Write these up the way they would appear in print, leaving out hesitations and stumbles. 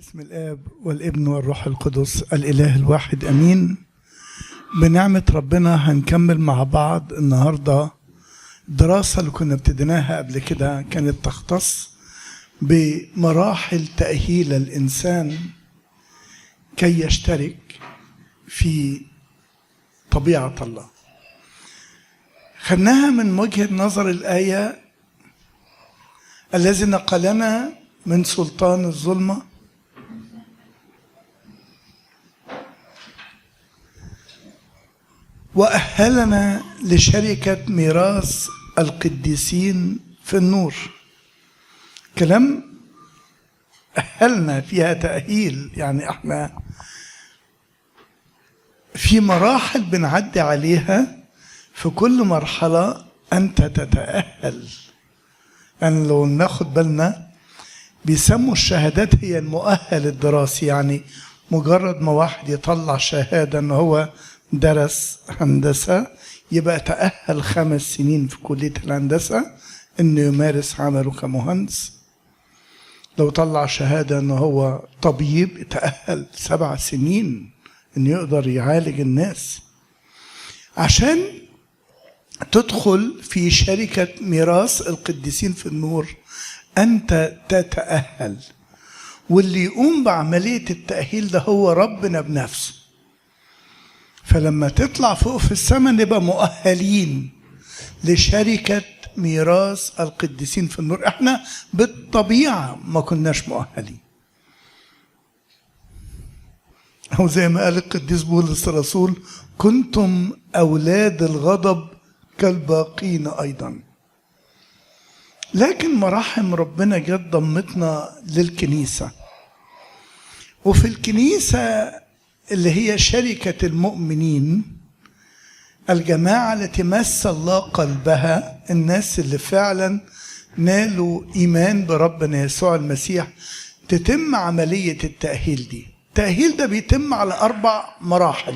باسم الآب والابن والروح القدس الإله الواحد أمين. بنعمة ربنا هنكمل مع بعض النهاردة دراسة اللي كنا ابتديناها قبل كده، كانت تختص بمراحل تأهيل الإنسان كي يشترك في طبيعة الله. خدناها من وجهة نظر الآية الذي نقلنا من سلطان الظلمة وأهلنا لشركة ميراث القديسين في النور. كلام أهلنا فيها تأهيل، يعني احنا في مراحل بنعدي عليها، في كل مرحلة أنت تتأهل. يعني لو ناخد بالنا بيسموا الشهادات هي المؤهل الدراسي، يعني مجرد ما واحد يطلع شهادة ان هو درس هندسة يبقى تأهل 5 سنين في كلية الهندسة انه يمارس عمله كمهندس. لو طلع شهادة انه هو طبيب تأهل 7 سنين انه يقدر يعالج الناس. عشان تدخل في شركة ميراث القديسين في النور أنت تتأهل، واللي يقوم بعملية التأهيل ده هو ربنا بنفسه. فلما تطلع فوق في السماء نبقى مؤهلين لشركة ميراث القديسين في النور. احنا بالطبيعة ما كناش مؤهلين، أو زي ما قال القديس بولس الرسول كنتم أولاد الغضب كالباقين أيضا. لكن مراحم ربنا جت ضمتنا للكنيسة، وفي الكنيسة اللي هي شركة المؤمنين، الجماعة التي مس الله قلبها، الناس اللي فعلا نالوا إيمان بربنا يسوع المسيح، تتم عملية التأهيل دي. التأهيل ده بيتم على 4 مراحل.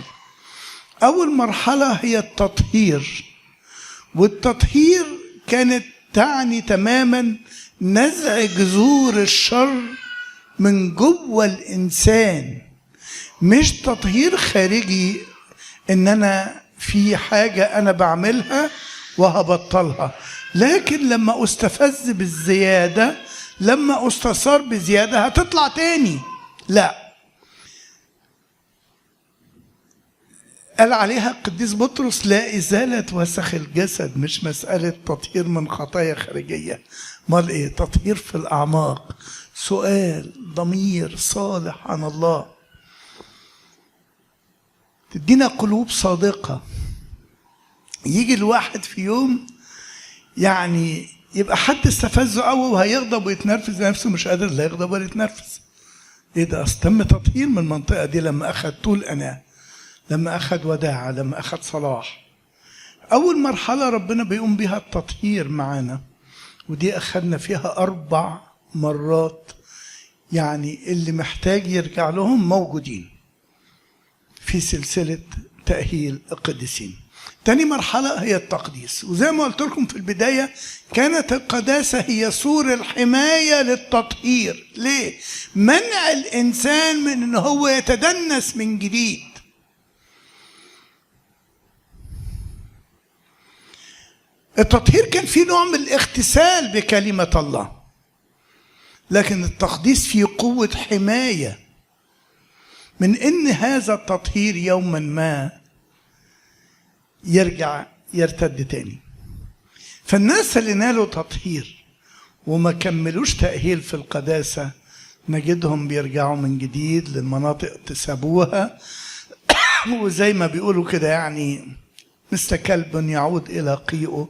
أول مرحلة هي التطهير، والتطهير كانت تعني تماما نزع جذور الشر من جوه الإنسان، مش تطهير خارجي إن أنا في حاجة أنا بعملها وهبطلها، لكن لما أستفز بالزيادة، لما أستثار بزيادة هتطلع تاني. لا، قال عليها القديس بطرس لا إزالة وسخ الجسد، مش مسألة تطهير من خطايا خارجية. مال إيه؟ تطهير في الأعماق، سؤال ضمير صالح عن الله، تدينا قلوب صادقة. يجي الواحد في يوم يعني يبقى حد استفزه قوي وهيغضب ويتنرفز نفسه، مش قادر لا يغضب ولا يتنرفز. ايه ده؟ اصل تم تطهير من المنطقة دي لما أخذ طول أنا، لما أخذ وداعة، لما أخذ صلاح. أول مرحلة ربنا بيقوم بها التطهير معانا، ودي أخذنا فيها 4 مرات، يعني اللي محتاج يرجع لهم موجودين في سلسلة تأهيل القديسين. تاني مرحلة هي التقديس، وزي ما قلت لكم في البداية كانت القداسة هي سور الحماية للتطهير. ليه؟ منع الإنسان من إن هو يتدنس من جديد. التطهير كان فيه نوع من الاغتسال بكلمة الله، لكن التقديس فيه قوة حماية من إن هذا التطهير يوما ما يرجع يرتد تاني. فالناس اللي نالوا تطهير وما كملوش تأهيل في القداسة نجدهم بيرجعوا من جديد للمناطق تسابوها، وزي ما بيقولوا كده يعني مثل كلب يعود إلى قيئه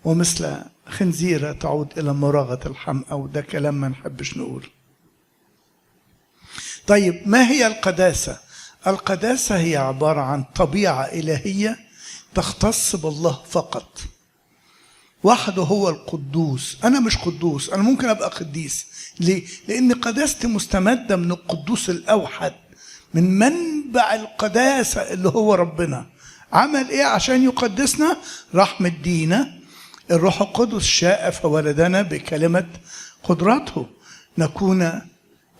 ومثل خنزيرة تعود إلى مراغة الحمأة، وده كلام ما نحبش نقول. طيب ما هي القداسة؟ القداسة هي عبارة عن طبيعة إلهية تختص بالله فقط، وحده هو القدوس. أنا مش قدوس، أنا ممكن أبقى قديس. ليه؟ لأن قداستي مستمدة من القدوس الأوحد، من منبع القداسة اللي هو ربنا. عمل إيه عشان يقدسنا؟ راح مدينا الروح القدس، شاء فولدنا بكلمة قدرته، نكون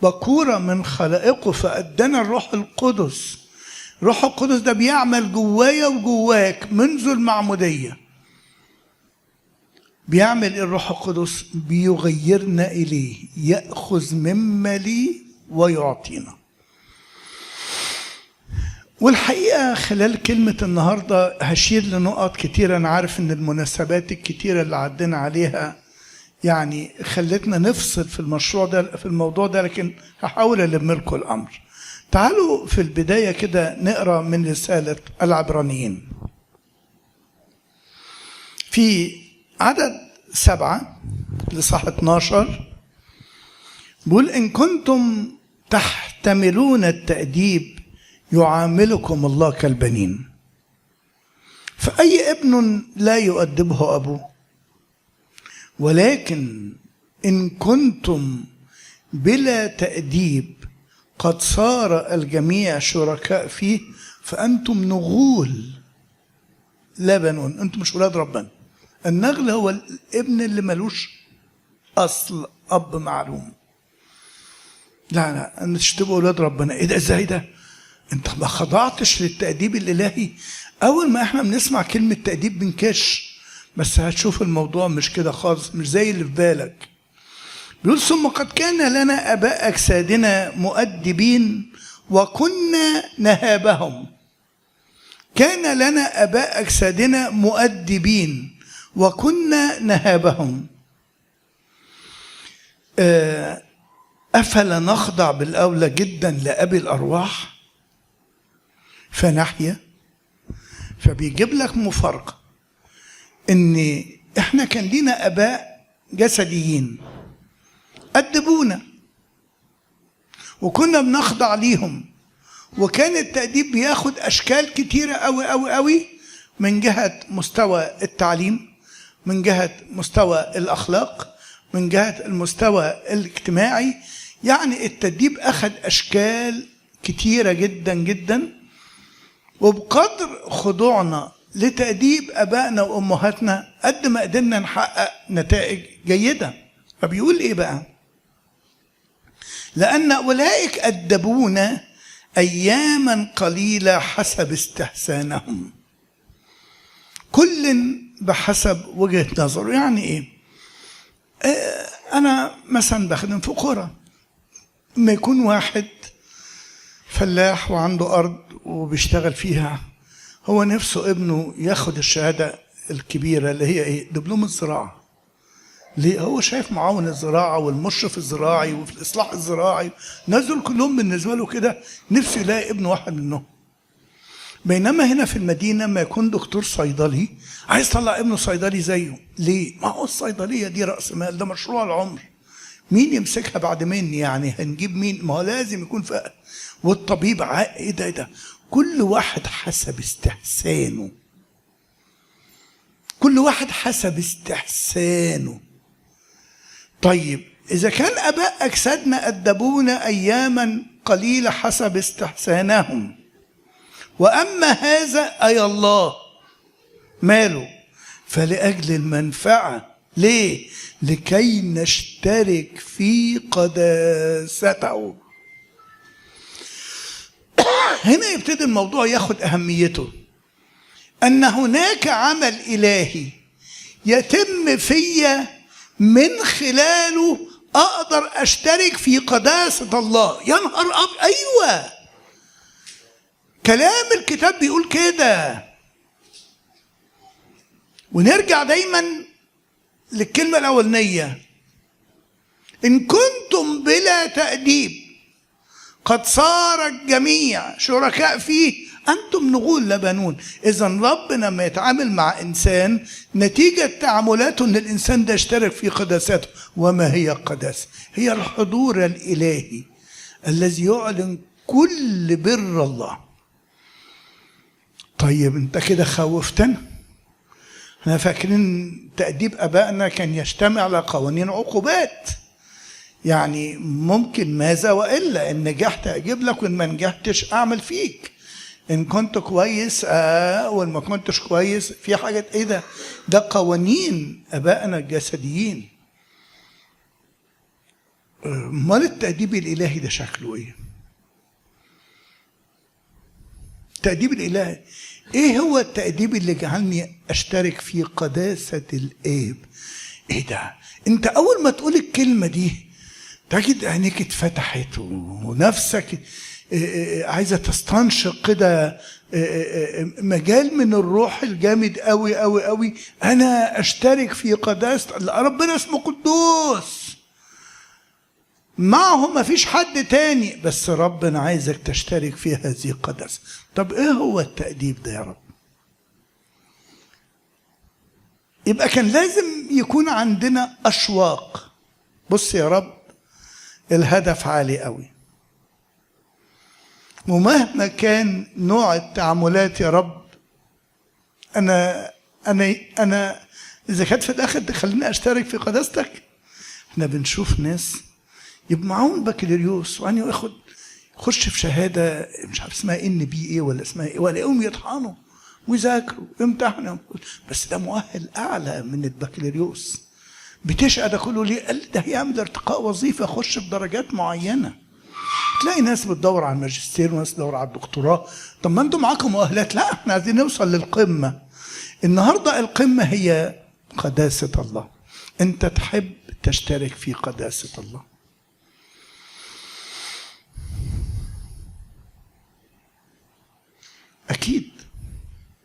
بكورة من خلائقه، فأدانا الروح القدس. الروح القدس ده بيعمل جوايا وجواك منذ المعمودية. بيعمل إيه الروح القدس؟ بيغيرنا إليه، يأخذ مما لي ويعطينا. والحقيقة خلال كلمة النهاردة هشير لنقط كتيرة. أنا عارف إن المناسبات الكتيرة اللي عدينا عليها يعني خلتنا نفصل في المشروع ده، في الموضوع ده، لكن هحاول ألم لكم الأمر. تعالوا في البداية كده نقرأ من رسالة العبرانيين في عدد 7 لصح 12، بيقول: إن كنتم تحتملون التأديب يعاملكم الله كالبنين، فأي ابن لا يؤدبه أبوه؟ ولكن إن كنتم بلا تأديب قد صار الجميع شركاء فيه، فأنتم نغول لا بنون. أنتم مش ولاد ربنا. النغل هو الابن اللي ملوش أصل أب معلوم. لا لا، أنتوا تبقوا ولاد ربنا. إيه ده؟ إزاي ده؟ أنت ما خضعتش للتأديب الإلهي. أول ما إحنا بنسمع كلمة تأديب بنكش، بس هتشوف الموضوع مش كده خالص، مش زي اللي في بالك. بيقول: ثم قد كان لنا آباء أجسادنا مؤدبين وكنا نهابهم. كان لنا آباء أجسادنا مؤدبين وكنا نهابهم. أفلا نخضع بالأولى جدا لأبي الأرواح فنحيا؟ فبيجيب لك مفارقة إن إحنا كان لنا آباء جسديين أدبونا وكنا بنخضع ليهم، وكان التأديب بياخد أشكال كتيرة أوي أوي أوي، من جهة مستوى التعليم، من جهة مستوى الأخلاق، من جهة المستوى الاجتماعي. يعني التأديب أخذ أشكال كتيرة جدا جدا، وبقدر خضوعنا لتأديب أبائنا وأمهاتنا قد ما قدرنا نحقق نتائج جيدة. فبيقول إيه بقى؟ لأن أولئك أدبونا أياما قليلة حسب استحسانهم، كل بحسب وجهة نظره. يعني إيه؟ أنا مثلا بخدم في قرى، ما يكون واحد فلاح وعنده أرض وبيشتغل فيها، هو نفسه ابنه ياخد الشهادة الكبيرة اللي هي إيه؟ دبلوم الزراعة. ليه؟ هو شايف معاون الزراعة والمشرف الزراعي وفي الإصلاح الزراعي نزل كلهم بالنسبة له كده، نفسه يلاقي ابنه واحد منهم. بينما هنا في المدينة ما يكون دكتور صيدلي عايز يطلع ابنه صيدلي زيه. ليه؟ ما هو الصيدلية دي رأس مال، ده مشروع العمر، مين يمسكها بعد مني؟ يعني هنجيب مين؟ ما هو لازم يكون فقه. والطبيب ايه ده؟ ايه ده؟ كل واحد حسب استحسانه، كل واحد حسب استحسانه. طيب إذا كان آباء أجسادنا أدبونا أياما قليلة حسب استحسانهم، وأما هذا أي الله ماله؟ فلأجل المنفعة. ليه؟ لكي نشترك في قداسته. هنا يبتدي الموضوع ياخد أهميته، أن هناك عمل إلهي يتم فيا من خلاله أقدر أشترك في قداسة الله. يا نهار أبيض! أيوة، كلام الكتاب بيقول كده. ونرجع دايما للكلمة الأولانية: إن كنتم بلا تأديب قد صار الجميع شركاء فيه، أنتم نغول لبنون. إذن ربنا لما يتعامل مع إنسان نتيجة تعاملاته إن الإنسان ده يشترك في قداسته. وما هي القداسة؟ هي الحضور الإلهي الذي يعلن كل بر الله. طيب أنت كده خوفتنا، احنا فاكرين تأديب أبائنا كان يجتمع على قوانين عقوبات، يعني ممكن ماذا وإلا، إن نجحت أجيب لك وإن ما نجحتش أعمل فيك، إن كنت كويس وإن ما كنتش كويس في حاجة. إيه ده؟ ده قوانين أبائنا الجسديين. امال التأديب الإلهي ده شكله إيه؟ التأديب الإلهي إيه هو؟ التأديب اللي جعلني أشترك في قداسة الآب. إيه ده؟ أنت أول ما تقول الكلمة دي تجد عينيك اتفتحت ونفسك عايزة تستنشق كده مجال من الروح الجامد قوي قوي قوي. أنا أشترك في قداسة ربنا، اسمه قدوس، معه ما فيش حد تاني، بس ربنا عايزك تشترك في هذه القداسة. طب إيه هو التأديب ده يا رب؟ يبقى كان لازم يكون عندنا أشواق. بص يا رب، الهدف عالي قوي، ومهما كان نوع التعاملات يا رب، أنا أنا أنا إذا كانت في الآخر تخليني أشترك في قداستك. إحنا بنشوف ناس يبقى معاهم بكالوريوس وأنا ياخد يخش في شهادة مش عارف اسمها NBA ولا اسمها إيه، ولاقيهم يطحنوا ويذاكروا ويمتحنوا، بس ده مؤهل أعلى من البكالوريوس. بتشقى ده كله ليه؟ قال ده هيعمل ارتقاء وظيفة، خش بدرجات معينة. تلاقي ناس بتدور على الماجستير وناس بتدور على الدكتوراه. طب ما انتم معاكم مؤهلات. لا، احنا عايزين نوصل للقمة. النهاردة القمة هي قداسة الله. انت تحب تشترك في قداسة الله. أكيد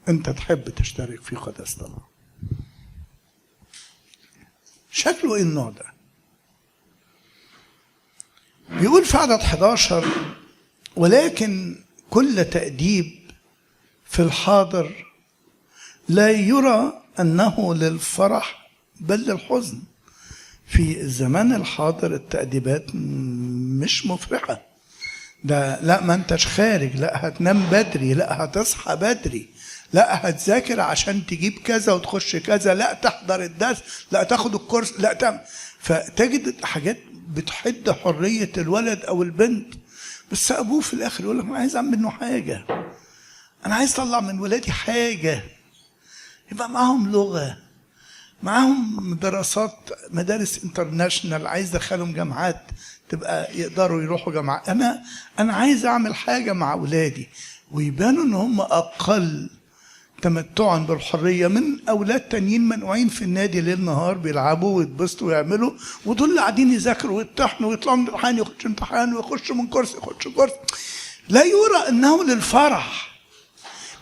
أنت تحب تشترك في قداسة الله. شكله إيه النوع ده؟ بيقول في عدد 11: ولكن كل تأديب في الحاضر لا يرى أنه للفرح بل للحزن. في الزمان الحاضر التأديبات مش مفرحة. ده لا، ما انتش خارج، لا هتنام بدري، لا هتصحى بدري، لا هتذاكر عشان تجيب كذا وتخش كذا، لا تحضر الدرس، لا تاخد الكورس، لا تعمل. فتجد حاجات بتحد حرية الولد أو البنت، بس أبوه في الآخر يقول لك أنا عايز أعمل منه حاجة، أنا عايز أطلع من ولادي حاجة، يبقى معاهم لغة، معاهم دراسات، مدارس انترناشونال، عايز أدخلهم جامعات تبقى يقدروا يروحوا جامعات. أنا عايز أعمل حاجة مع أولادي، ويبانوا إن هم أقل تمتعا بالحرية من أولاد تانيين منقوعين في النادي ليل نهار بيلعبوا ويتبسطوا ويعملوا، ودول اللي قاعدين يذاكروا ويطحنوا ويطلعوا من امتحان يخشوا امتحان ويخشوا من كرسي يخشوا كرسي. لا يرى أنه للفرح.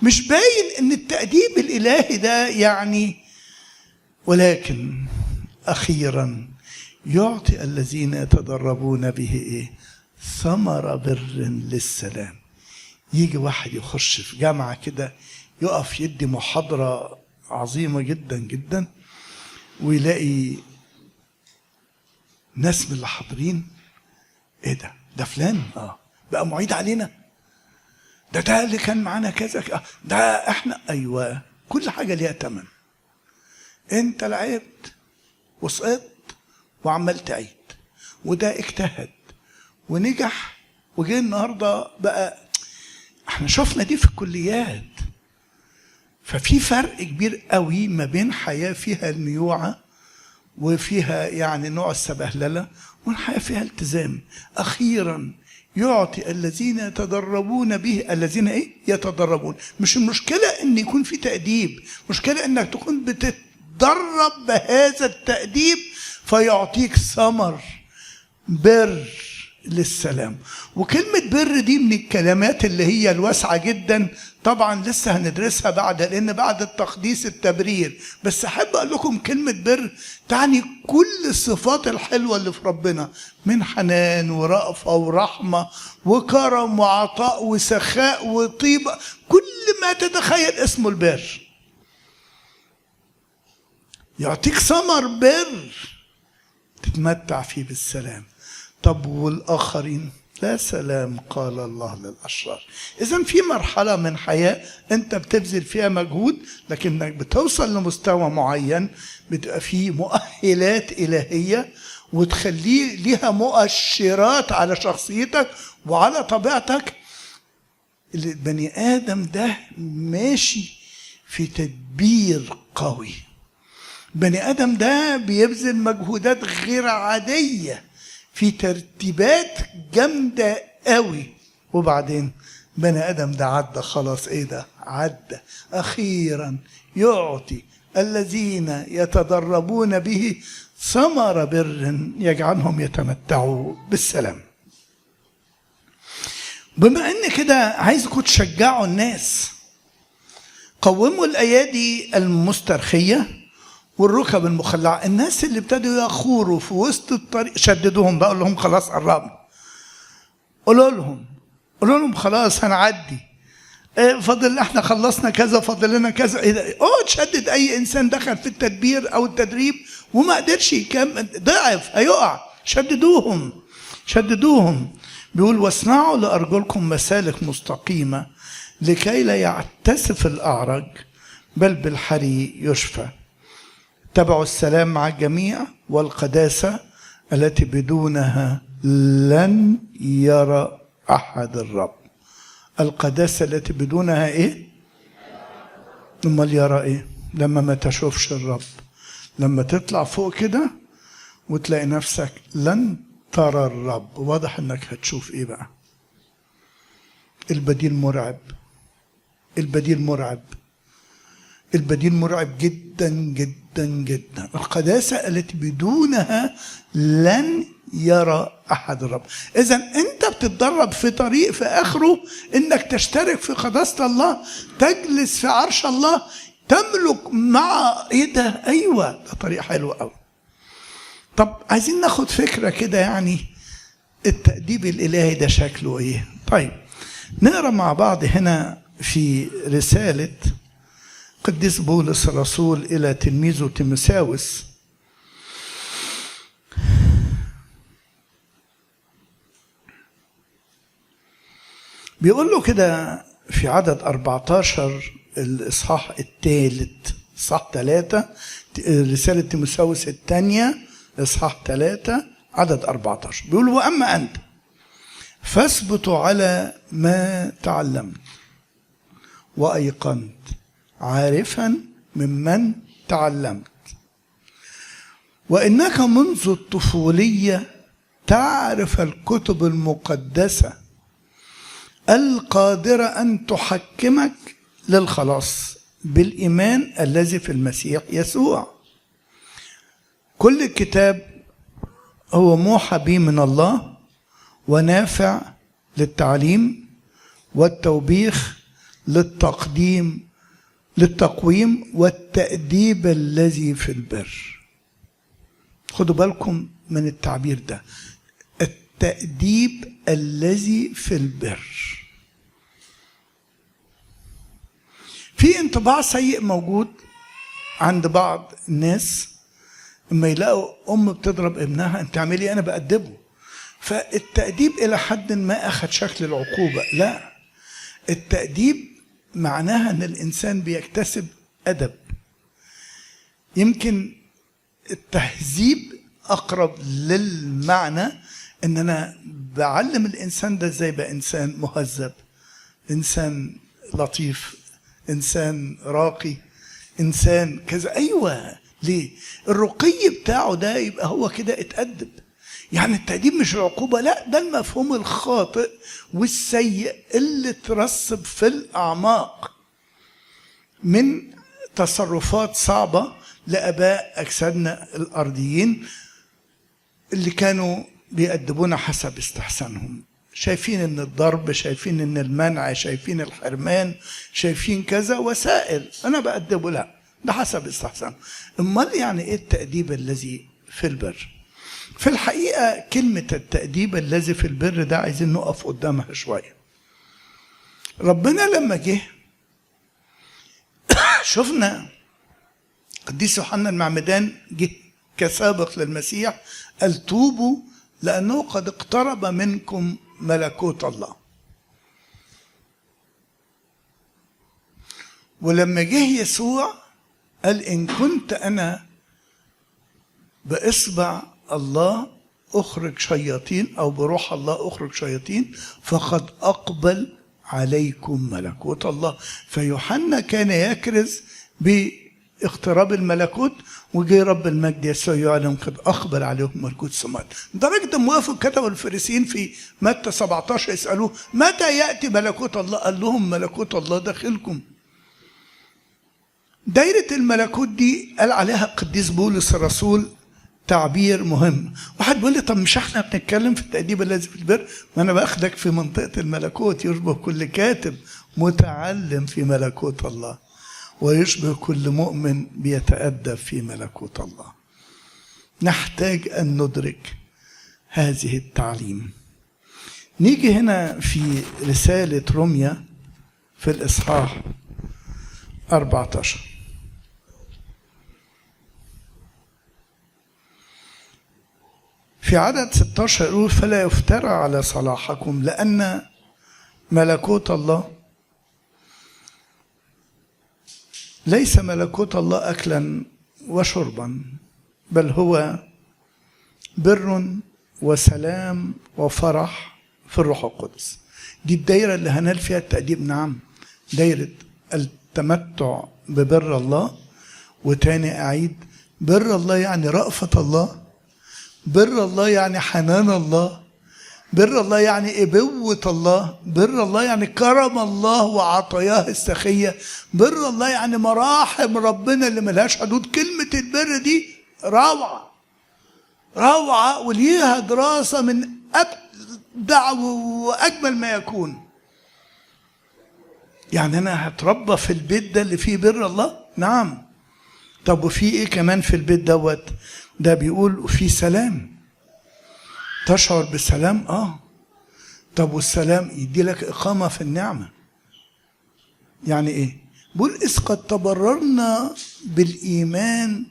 مش باين أن التأديب الإلهي ده يعني. ولكن أخيرا يعطي الذين يتدربون به إيه؟ ثمر بر للسلام. يجي واحد يخش في جامعة كده، يقف يدي محاضرة عظيمة جدا جدا، ويلاقي ناس من اللي حاضرين: ايه ده؟ ده فلان بقى معيد علينا، ده اللي كان معانا كذا، ده احنا. ايوه، كل حاجة ليها تمن. انت لعبت وسقطت وعمال تعيد، وده اجتهد ونجح وجه النهارده بقى. احنا شفنا دي في الكليات. ففي فرق كبير قوي ما بين حياة فيها الميوعة وفيها يعني نوع السبهللة، والحياة فيها التزام. أخيرا يعطي الذين يتدربون به، الذين إيه؟ يتدربون. مش المشكلة إن يكون في تأديب، مشكلة إنك تكون بتتدرب بهذا التأديب فيعطيك ثمر بر للسلام. وكلمة بر دي من الكلمات اللي هي الواسعة جدا، طبعا لسه هندرسها بعد، لأن بعد التقديس التبرير. بس أحب أقول لكم كلمة بر تعني كل الصفات الحلوة اللي في ربنا، من حنان ورأفة ورحمة وكرم وعطاء وسخاء وطيبة، كل ما تتخيل اسمه البر. يعطيك ثمر بر تتمتع فيه بالسلام. طب والآخرين؟ لا سلام قال الله للأشرار. إذن في مرحلة من حياة أنت بتبذل فيها مجهود، لكنك بتوصل لمستوى معين بتبقى فيه مؤهلات إلهية وتخليه ليها مؤشرات على شخصيتك وعلى طبيعتك. البني آدم ده ماشي في تدبير قوي، بني آدم ده بيبذل مجهودات غير عادية في ترتيبات جامدة قوي. وبعدين بني آدم ده عدى خلاص، ايه ده؟ عدى أخيرا. يعطي الذين يتدربون به ثمر بر يجعلهم يتمتعوا بالسلام. بما ان كده عايزكم تشجعوا الناس، قوموا الايادي المسترخيه والركب المخلعه. الناس اللي ابتدوا يخوروا في وسط الطريق شددوهم بقى، قول لهم خلاص قربنا، قولوا لهم خلاص هنعدي، فاضل احنا خلصنا كذا، فاضل لنا كذا. ايه ده؟ تشدد اي انسان دخل في التدبير او التدريب وما قدرش يكمل، ضعف، هيقع. شددوهم شددوهم. بيقول واصنعوا لارجلكم مسالك مستقيمة لكي لا يعتسف الاعرج بل بالحري يشفى. تبعوا السلام مع الجميع والقداسه التي بدونها لن يرى احد الرب. القداسة التي بدونها ايه؟ امال يرى ايه؟ لما ما تشوفش الرب، لما تطلع فوق كده وتلاقي نفسك لن ترى الرب، واضح انك هتشوف ايه بقى؟ البديل مرعب، البديل مرعب، البديل مرعب جدا جدا جدا. القداسة التي بدونها لن يرى أحد الرب. إذن أنت بتتدرب في طريق في آخره إنك تشترك في قداسة الله، تجلس في عرش الله، تملك مع إيه ده؟ أيوة ده طريق حلو أوي. طب عايزين ناخد فكرة كده، يعني التأديب الإلهي ده شكله إيه؟ طيب نقرأ مع بعض هنا في رسالة قديس بولس الرسول إلى تلميذه تيموثاوس. بيقول له كده في عدد 14 الإصحاح الثالث، إصحاح 3، رسالة تيموثاوس الثانية إصحاح 3 عدد 14، بيقول وأما أنت فاثبتوا على ما تعلمت وأيقنت عارفا ممن تعلمت، وإنك منذ الطفولية تعرف الكتب المقدسة القادرة أن تحكمك للخلاص بالإيمان الذي في المسيح يسوع. كل الكتاب هو موحى به من الله ونافع للتعليم والتوبيخ للتقديم للتقويم والتأديب الذي في البر. خدوا بالكم من التعبير ده، التأديب الذي في البر. في انطباع سيء موجود عند بعض الناس اما يلاقوا ام بتضرب ابنها، انت تعملي انا بأدبه. فالتأديب الى حد ما اخذ شكل العقوبة. لا، التأديب معناها ان الانسان بيكتسب ادب. يمكن التهذيب اقرب للمعنى، ان انا بعلم الانسان ده ازاي بقى انسان مهذب، انسان لطيف، انسان راقي، انسان كذا. ايوه، ليه؟ الرقي بتاعه ده يبقى هو كده اتأدب. يعني التأديب مش العقوبة، لا، ده المفهوم الخاطئ والسيء اللي ترسب في الأعماق من تصرفات صعبة لآباء أجسادنا الأرضيين اللي كانوا بيأدبونا حسب استحسانهم. شايفين إن الضرب، شايفين إن المنع، شايفين الحرمان، شايفين كذا وسائل، أنا بأدبه، لا، ده حسب استحسانه. أمال يعني إيه التأديب الذي في البر؟ في الحقيقة كلمة التأديب الذي في البر ده عايزين نقف قدامها شوية. ربنا لما جه شفنا قديس يوحنا المعمدان جه كسابق للمسيح، قال توبوا لأنه قد اقترب منكم ملكوت الله. ولما جه يسوع قال إن كنت أنا بإصبع الله أخرج شياطين أو بروح الله أخرج شياطين فقد أقبل عليكم ملكوت الله. فيوحنا كان يكرز اقتراب الملكوت، وجي رب المجد يسوع يعلن قد اقبل عليهم ملكوت السماوات. لدرجة ان وقفوا كتبوا الفريسيين في متى 17 يسالوه متى ياتي ملكوت الله؟ قال لهم ملكوت الله داخلكم. دايرة الملكوت دي قال عليها القديس بولس الرسول تعبير مهم. واحد بيقول لي طب مش احنا بنتكلم في التأديب الذي في البر؟ ما انا باخدك في منطقة الملكوت. يشبه كل كاتب متعلم في ملكوت الله، ويشبه كل مؤمن بيتأدب في ملكوت الله. نحتاج أن ندرك هذه التعليم. نيجي هنا في رسالة روميا في الإصحاح 14. في عدد 16 يقول فلا يفترى على صلاحكم، لأن ملكوت الله ليس ملكوت الله أكلا وشربا، بل هو بر وسلام وفرح في الروح القدس. دي الدايرة اللي هنال فيها التأديب. نعم، دايرة التمتع ببر الله. وتاني أعيد، بر الله يعني رأفة الله، بر الله يعني حنان الله، بر الله يعني إبوة الله، بر الله يعني كرم الله وعطاياه السخية، بر الله يعني مراحم ربنا اللي ملهاش حدود. كلمة البر دي روعة روعة، وليها دراسة من أبدع وأجمل ما يكون. يعني أنا هتربى في البيت ده اللي فيه بر الله؟ نعم. طب وفي إيه كمان في البيت دوت؟ ده بيقول في سلام. تشعر بالسلام؟ طب والسلام يدي لك إقامة في النعمة. يعني إيه؟ بيقول إذ قد تبررنا بالإيمان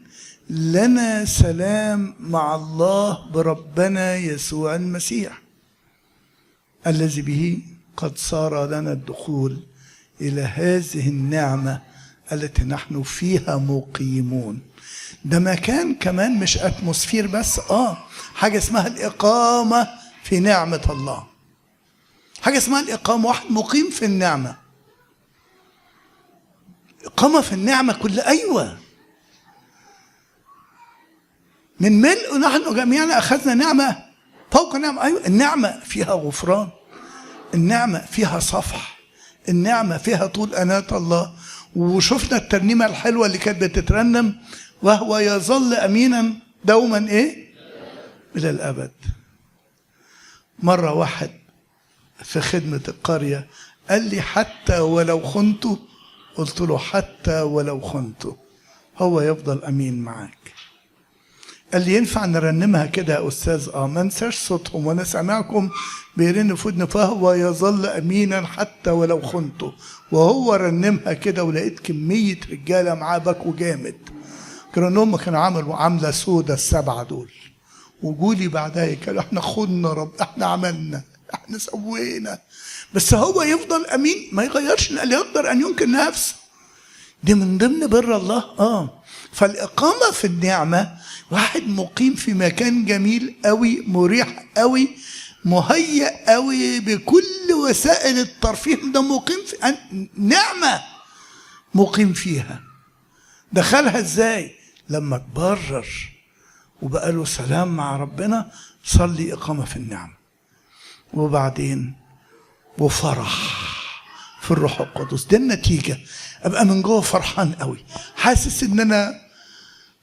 لنا سلام مع الله بربنا يسوع المسيح، الذي به قد صار لنا الدخول إلى هذه النعمة التي نحن فيها مقيمون. ده مكان كمان، مش أتموسفير بس، حاجة اسمها الإقامة في نعمة الله. حاجة اسمها الإقامة، واحد مقيم في النعمة. إقامة في النعمة كل، أيوة، من ملء نحن جميعا أخذنا نعمة فوق نعمة. أيوة، النعمة فيها غفران، النعمة فيها صفح، النعمة فيها طول أناة الله. وشفنا الترنيمة الحلوة اللي كانت بتترنم، وهو يظل أمينا دوما إيه؟ إلى الأبد. مرة واحد في خدمة القرية قال لي حتى ولو خنته، قلت له حتى ولو خنته هو يفضل أمين معاك. قال لي ينفع نرنمها كده يا أستاذ؟ ما انساش صوتهم وأنا سامعكم بيرن في ودني، فهو يظل أمينا حتى ولو خنته. وهو رنمها كده، ولقيت كمية رجالة معاه بكوا جامد، كانوا كانوا عملوا عاملة سودة السبعة دول. وجولي بعدها قالوا احنا خدنا رب، احنا عملنا، احنا سوينا، بس هو يفضل امين ما يغيرش، لا يقدر ان ينكر نفسه. دي من ضمن بر الله. فالاقامه في النعمة، واحد مقيم في مكان جميل قوي، مريح قوي، مهيأ قوي بكل وسائل الترفيه، ده مقيم في نعمه، مقيم فيها. دخلها ازاي؟ لما تبرر وبقى له سلام مع ربنا، صلي إقامة في النعمة، وبعدين وفرح في الروح القدس. دي النتيجة. أبقى من جوه فرحان قوي، حاسس إن أنا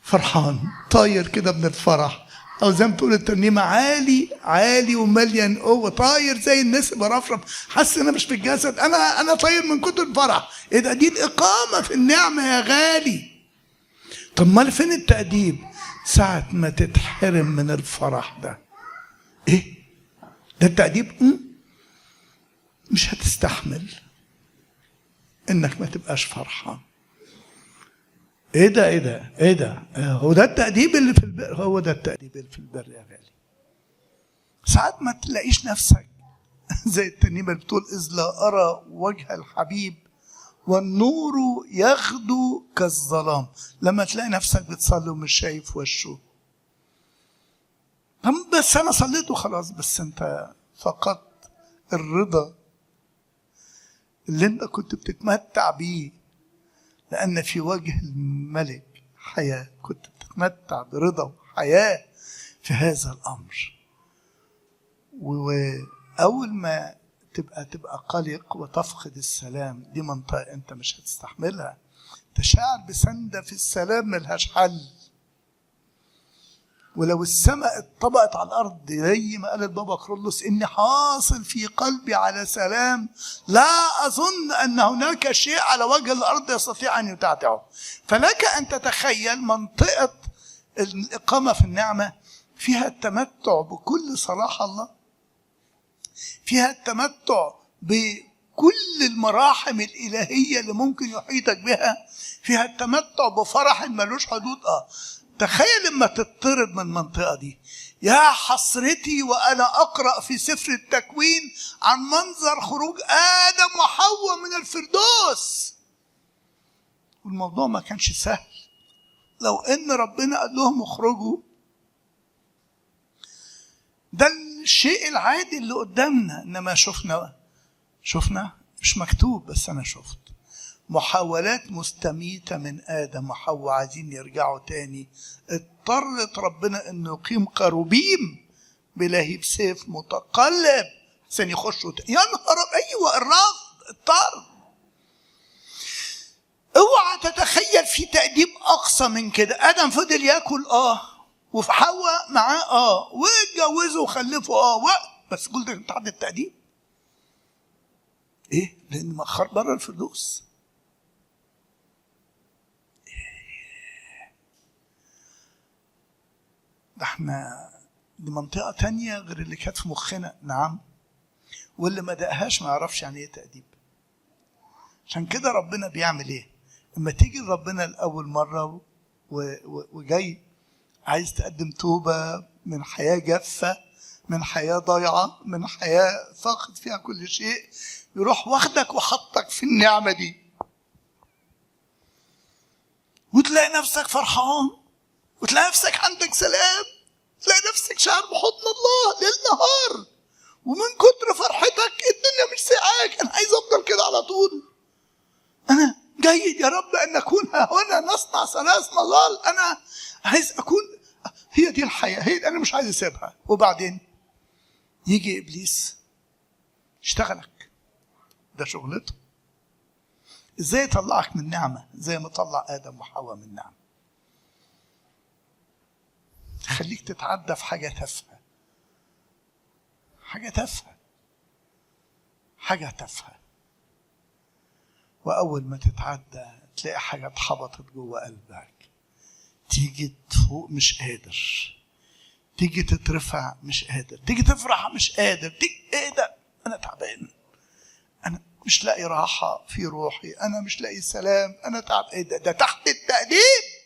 فرحان، طاير كده من الفرح، أو زي ما تقول الترنيمة عالي عالي ومليان قوة، طاير زي الناس برفرف، حاسس إن أنا مش في الجسد، أنا طاير من كتر الفرح. إيه ده؟ دي الإقامة في النعمة يا غالي. طب ما فين التأديب؟ ساعة ما تتحرم من الفرح ده. إيه؟ ده التأديب؟ مش هتستحمل إنك ما تبقاش فرحان. إيه ده؟ إيه ده؟ إيه ده؟ هو ده التأديب اللي في البر؟ هو ده التأديب اللي في البر يا غالي. ساعات ما تلاقيش نفسك زي الترنيمة اللي بتقول إذ لا أرى وجه الحبيب والنور يغدو كالظلام. لما تلاقي نفسك بتصلي ومش شايف وشه، بس أنا صليت وخلاص، بس أنت فقدت الرضا اللي أنت كنت بتتمتع بيه، لأن في وجه ملك حياة، كنت بتتمتع برضا وحياة في هذا الأمر. وأول ما تبقى قلق وتفقد السلام، دي منطقة أنت مش هتستحملها. تشعر بسندة في السلام ملهاش حل. ولو السماء اتطبقت على الأرض زي ما قال البابا كرولوس، إني حاصل في قلبي على سلام لا أظن أن هناك شيء على وجه الأرض يستطيع أن يتعتعه. فلك أن تتخيل منطقة الإقامة في النعمة فيها التمتع بكل صلاح الله، فيها التمتع بكل المراحم الإلهية اللي ممكن يحيطك بها، فيها التمتع بفرح ملوش حدود. تخيل لما تطرد من المنطقة دي. يا حسرتي وأنا أقرأ في سفر التكوين عن منظر خروج آدم وحواء من الفردوس. والموضوع ما كانش سهل. لو إن ربنا قال لهم اخرجوا، ده الشيء العادي اللي قدامنا. إنما شفنا مش مكتوب، بس أنا شفت محاولات مستميتة من آدم وحواء عايزين يرجعوا تاني. اضطرت ربنا إنه يقيم كروبيم بلهيب سيف متقلب عشان يخشوا تاني. يا نهار، أيوة الرفض، الطرد. اوعى تتخيل في تأديب أقصى من كده. آدم فضل ياكل وفي حواء معاه واتجوزوا وخلفوا بس قلت تحت التأديب ايه؟ لأن ما خرج بره الفردوس. ده احنا دي منطقة تانية غير اللي كانت في مخنا. نعم، واللي ما دقهاش ما يعرفش يعني ايه تأديب. عشان كده ربنا بيعمل ايه؟ اما تيجي ربنا لأول مرة وجاي عايز تقدم توبة من حياة جافة، من حياة ضايعة، من حياة فاقد فيها كل شيء، يروح واخدك وحطك في النعمة دي، وتلاقي نفسك فرحان، وتلاقي نفسك عندك سلام، تلاقي نفسك شعر بحضن الله ليل نهار، ومن كتر فرحتك الدنيا مش ساعاك. أنا عايز أفضل كده على طول. أنا جيد يا رب أن نكون هنا، نصنع ثلاث مظال. أنا عايز أكون، هي دي الحياة، هي أنا مش عايز أسيبها. وبعدين يجي إبليس يشتغلك، ده شغلته. إزاي يطلعك من نعمة زي ما طلع آدم وحواء من نعمة؟ خليك تتعدى في حاجة تافهة، حاجة تافهة، حاجة تافهة. وأول ما تتعدى تلاقي حاجة اتحبطت جوه قلبك، تيجي تفوق مش قادر، تيجي تترفع مش قادر، تيجي تفرح مش قادر، تيجي ايه ده؟ أنا تعبان، أنا مش لاقي راحة في روحي، أنا مش لاقي سلام، أنا تعب. ايه ده؟ ده تحت التأديب.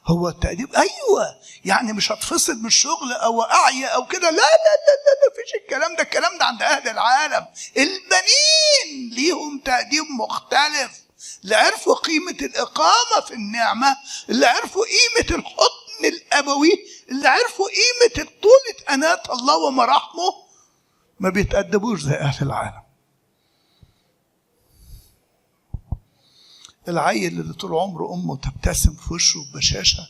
هو التأديب أيوة، يعني مش هتفصل من الشغل أو أعيا أو كده، لا لا لا لا، مفيش الكلام ده. الكلام ده عند أهل العالم. البنين ليهم تأديب مختلف، اللي عرفوا قيمة الإقامة في النعمة، اللي عرفوا قيمة الحضن الأبوي، اللي عرفوا قيمة طولة أناة الله ومراحمه، ما بيتأدبوش زي أهل العالم. العيل اللي طول عمره أمه تبتسم في وشه ببشاشة،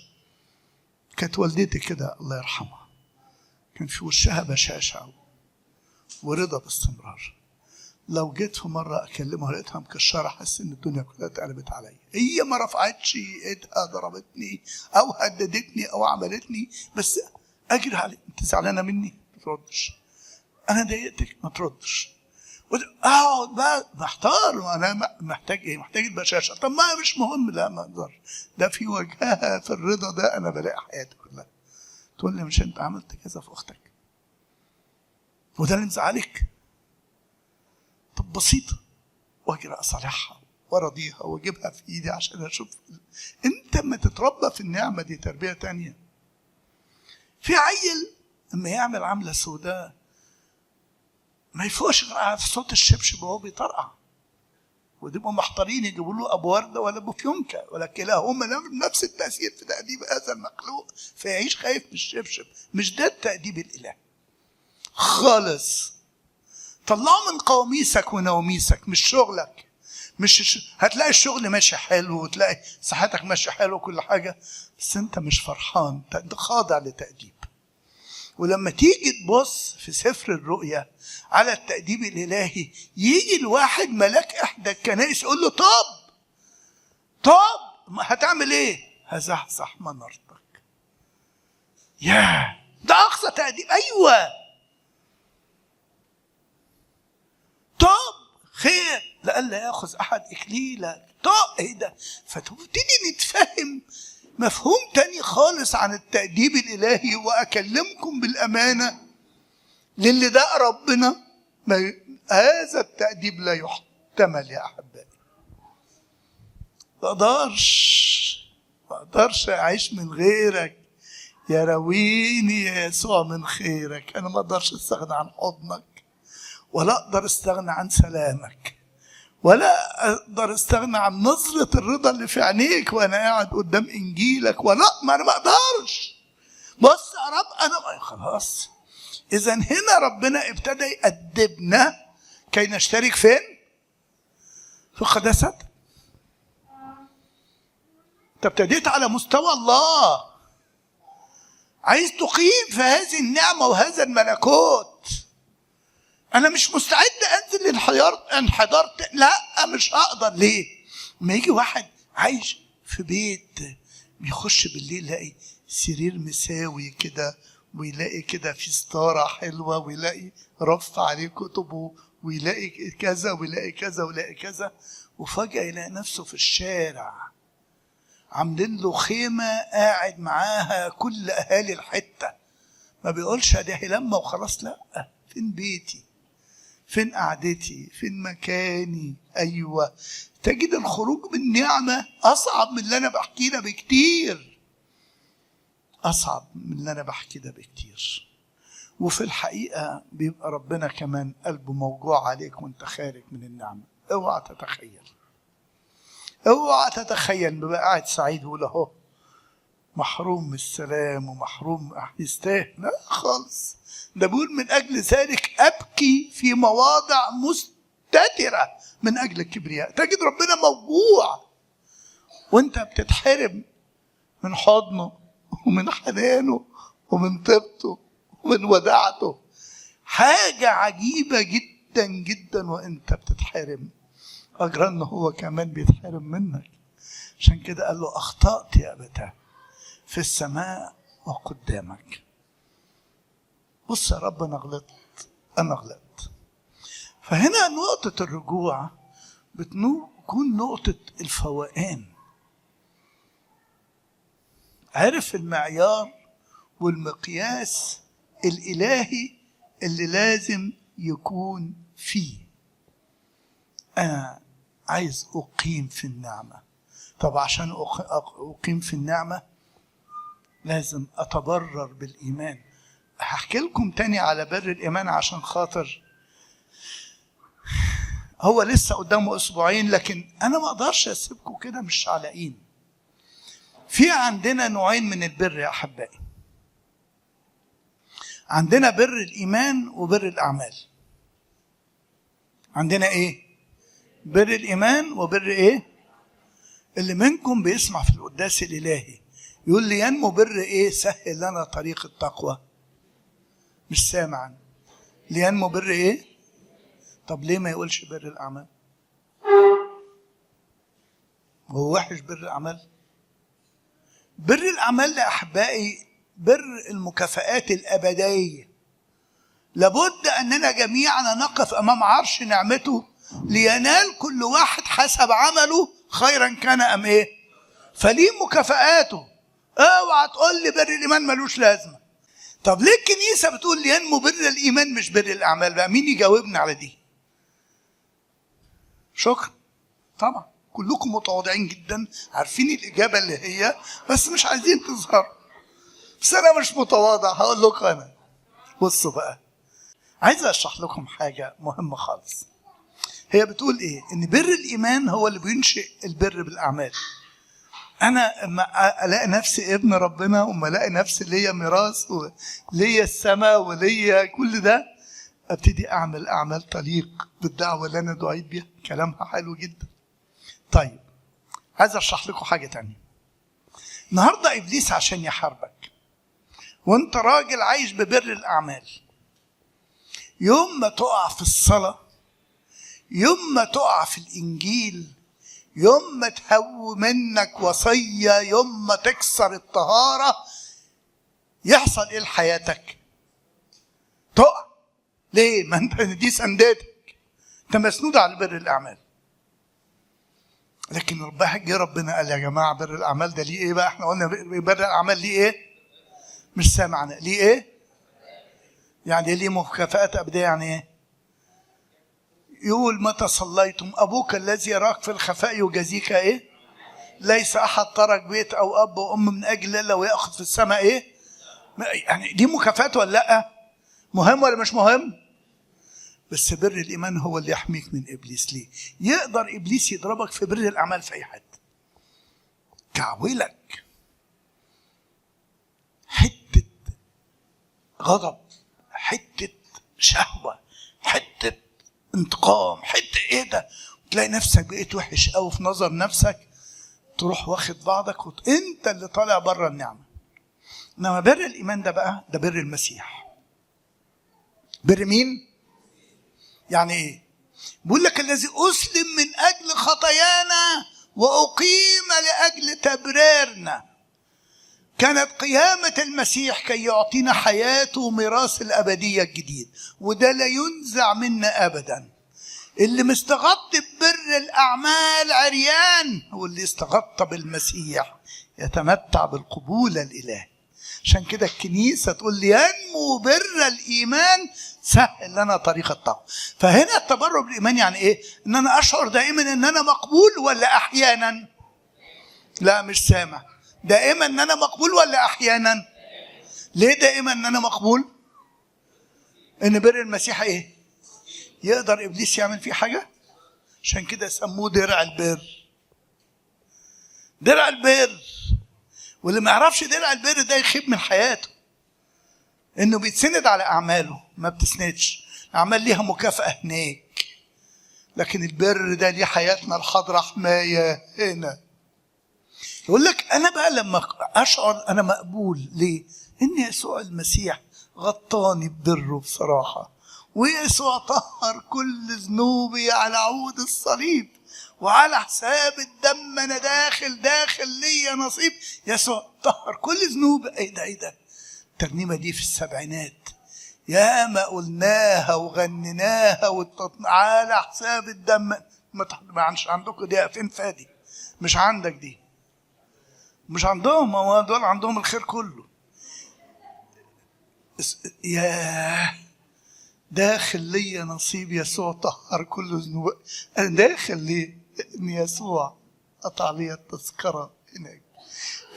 كانت والدتي كده الله يرحمها، كان في وشها بشاشة ورضا باستمرار. لو جيت في مرة أكلمها لقيتها مكشرة، حس إن الدنيا كلها اتقلبت عليا. هي ما رفعتش إيدها ضربتني أو هددتني أو عملتني، بس أجري علي، أنت زعلانة مني؟ ما تردش. أنا ضايقتك؟ ما تردش. اقعد بقى محتار، وانا محتاج ايه؟ محتاج البشاشه. طب ما مش مهم، لا ما اقدرش، ده في وجهها في الرضا ده انا بلاقي حياتي كلها. تقول لي مش انت عملت كذا في اختك وده اللي مزعلك؟ طب بسيطه، واجري اصالحها وارضيها واجيبها في ايدي عشان اشوف. انت اما تتربى في النعمه دي تربيه تانية. في عيل اما يعمل عمله سوداء ما يفوقش غير في صوت الشبشب وهو بيطرقع، وتبقوا محتارين يجيبوا له ابو ورده ولا ابو فيونكه، ولا كلاهما نفس التاثير في تاديب هذا المخلوق، فيعيش خايف من الشبشب. مش ده التاديب الالهي خالص. طلعه من قواميسك ونواميسك، مش شغلك، مش هتلاقي الشغل ماشي حلو وتلاقي صحتك ماشي حلو وكل حاجة، بس انت مش فرحان، انت خاضع لتأديب. ولما تيجي تبص في سفر الرؤيا على التأديب الإلهي، يجي الواحد ملاك إحدى الكنائس يقول له طب هتعمل إيه؟ هزحزح منارتك. ياه، ده أقصى تأديب. أيوه، طب خير لئلا ياخذ أحد إكليلك. طب إيه ده؟ فتبتدي نتفهم مفهوم تاني خالص عن التأديب الإلهي. وأكلمكم بالأمانة، للي ده ربنا هذا التأديب لا يحتمل يا أحبائي. ما أقدرش أعيش من غيرك، يا رويني يا يسوع من خيرك. أنا ما أقدرش أستغنى عن حضنك، ولا أقدر أستغنى عن سلامك، ولا أقدر أستغنى عن نظرة الرضا اللي في عينيك وأنا قاعد قدام إنجيلك، ولا ما أنا ما أقدرش. بص يا رب أنا خلاص. إذا هنا ربنا ابتدى يأدبنا كي نشترك فين؟ في قداسته. أنت ابتديت على مستوى الله، عايز تقيم في هذه النعمة وهذا الملكوت. أنا مش مستعد أنزل للانحدار، لا مش هقدر. ليه؟ لما يجي واحد عايش في بيت بيخش بالليل يلاقي سرير مساوي كده، ويلاقي كده في ستارة حلوة، ويلاقي رف عليه كتبه، ويلاقي كذا ويلاقي كذا ويلاقي كذا، وفجأة يلاقي نفسه في الشارع عاملين له خيمة قاعد معاها كل أهالي الحتة. ما بيقولش ده لما وخلاص، لا، فين بيتي؟ فين قعدتي؟ فين مكاني؟ أيوة، تجد الخروج من نعمة أصعب من اللي أنا بحكيه ده بكتير، أصعب من اللي أنا بحكيه ده بكتير. وفي الحقيقة بيبقى ربنا كمان قلبه موجوع عليك وانت خارج من النعمة. اوعى تتخيل، اوعى تتخيل بيبقى قاعد سعيد ويقول اهو محروم من السلام ومحروم، يستاهل. لا خالص، ده بيقول من أجل ذلك أبكي في مواضع مستترة من أجل الكبرياء. تجد ربنا موجوع وانت بتتحرم من حضنه ومن حنانه ومن طيبته ومن وداعته. حاجة عجيبة جدا جدا وانت بتتحرم، أجرى انه هو كمان بيتحرم منك. عشان كده قال له أخطأت يا أبتاه في السماء وقدامك. بص يا رب أنا غلطت، أنا غلطت. فهنا نقطة الرجوع بتكون نقطة الفوقان. عرف المعيار والمقياس الإلهي اللي لازم يكون فيه. أنا عايز أقيم في النعمة. طب عشان أقيم في النعمة لازم أتبرر بالإيمان. هحكي لكم تاني على بر الإيمان عشان خاطر هو لسه قدامه أسبوعين، لكن أنا ما أقدرش أسيبكم كده مش علاقين. في عندنا نوعين من البر يا أحبائي، عندنا بر الإيمان وبر الأعمال. عندنا إيه؟ بر الإيمان وبر إيه؟ اللي منكم بيسمع في القداس الإلهي يقول لي ينمو بر إيه؟ سهل لنا طريق التقوى. مش سامعا. لينمو بر إيه؟ طب ليه ما يقولش بر الأعمال؟ هو وحش بر الأعمال؟ بر الأعمال يا أحبائي بر المكافآت الأبدية. لابد أننا جميعا نقف أمام عرش نعمته لينال كل واحد حسب عمله خيرا كان أم إيه؟ فليه مكافآته. اوعى تقول لي بر الإيمان ملوش لازمة. طب ليه الكنيسة بتقول لينمو بر الإيمان مش بر الأعمال؟ بقى مين يجاوبنا على دي؟ شكرا. طبعا كلكم متواضعين جدا عارفين الإجابة اللي هي، بس مش عايزين تظهر. بس أنا مش متواضع، هقول لكم أنا. بصوا بقى، عايز أشرح لكم حاجة مهمة خالص. هي بتقول إيه؟ إن بر الإيمان هو اللي بينشئ البر بالأعمال. أنا أما ألاقي نفسي ابن ربنا، وما ألاقي نفسي ليا ميراث وليا السماء وليا كل ده، أبتدي أعمل أعمال تليق بالدعوة اللي أنا دعيت بيها. كلامها حلو جدا. طيب عايز اشرح لكم حاجة تانية. النهارده ابليس عشان يحاربك وانت راجل عايش ببر الاعمال، يوم ما تقع في الصلاة، يوم ما تقع في الانجيل، يوم ما تهو منك وصية، يوم ما تكسر الطهارة، يحصل ايه لحياتك؟ تقع. ليه؟ ما انت دي سندتك، انت مسنود على بر الاعمال. لكن جه ربنا قال يا جماعة بر الاعمال ده ليه ايه بقى؟ احنا قلنا بر الاعمال ليه ايه؟ مش سامعنا ليه ايه؟ يعني ليه مكافآت ابدية؟ يعني ايه؟ يقول متى صليتم ابوك الذي يراك في الخفاء يجازيك ايه؟ ليس احد ترك بيت او اب وام من اجل الا وياخذ في السماء ايه؟ يعني دي مكافآت ولا لا؟ مهم ولا مش مهم؟ بس بر الايمان هو اللي يحميك من ابليس. ليه؟ يقدر ابليس يضربك في بر الاعمال في اي حد، كعولك حتة غضب، حتة شهوة، حتة انتقام، حتة ايه ده، تلاقي نفسك بقيت وحش قوي في نظر نفسك، تروح واخد بعضك انت اللي طالع بره النعمة. انما بر الايمان ده بقى ده بر المسيح. بر مين؟ يعني ايه؟ بيقول لك الذي اسلم من اجل خطايانا واقيم لاجل تبريرنا. كانت قيامة المسيح كي يعطينا حياته وميراث الأبدية الجديد، وده لا ينزع منا أبدا. اللي مستغطي ببر الأعمال عريان، واللي استغطى بالمسيح يتمتع بالقبول الإلهي. عشان كده الكنيسة تقول لي ينمو بر الإيمان سهل لنا طريق التقوى. فهنا التبرر بالإيمان يعني إيه؟ إن أنا أشعر دائما إن أنا مقبول ولا أحيانا؟ لا مش سامع. دائما ان انا مقبول ولا احيانا؟ ليه دائما ان انا مقبول؟ ان بر المسيح ايه؟ يقدر ابليس يعمل فيه حاجة؟ عشان كده سموه درع البر. درع البر، واللي ما يعرفش درع البر ده يخيب من حياته، انه بيتسند على اعماله. ما بتسندش، الاعمال ليها مكافاة هناك، لكن البر ده ليه حياتنا الحاضرة حماية هنا. يقول لك أنا بقى لما أشعر أنا مقبول، ليه؟ إن يسوع المسيح غطاني ببره بصراحة، ويسوع طهر كل ذنوبي على عود الصليب، وعلى حساب الدم أنا داخل ليا نصيب. يسوع طهر كل ذنوبي. إيه ده إيه ده؟ الترنيمة دي في السبعينات يا ما قلناها وغنيناها على حساب الدم. ما عندكم دي؟ فين فادي؟ مش عندك دي، مش عندهم، هو دول عندهم الخير كله. يا داخل لي نصيب، يسوع طهر كل ذنوب. انا داخل لي ان يسوع قطع لي التذكرة هناك.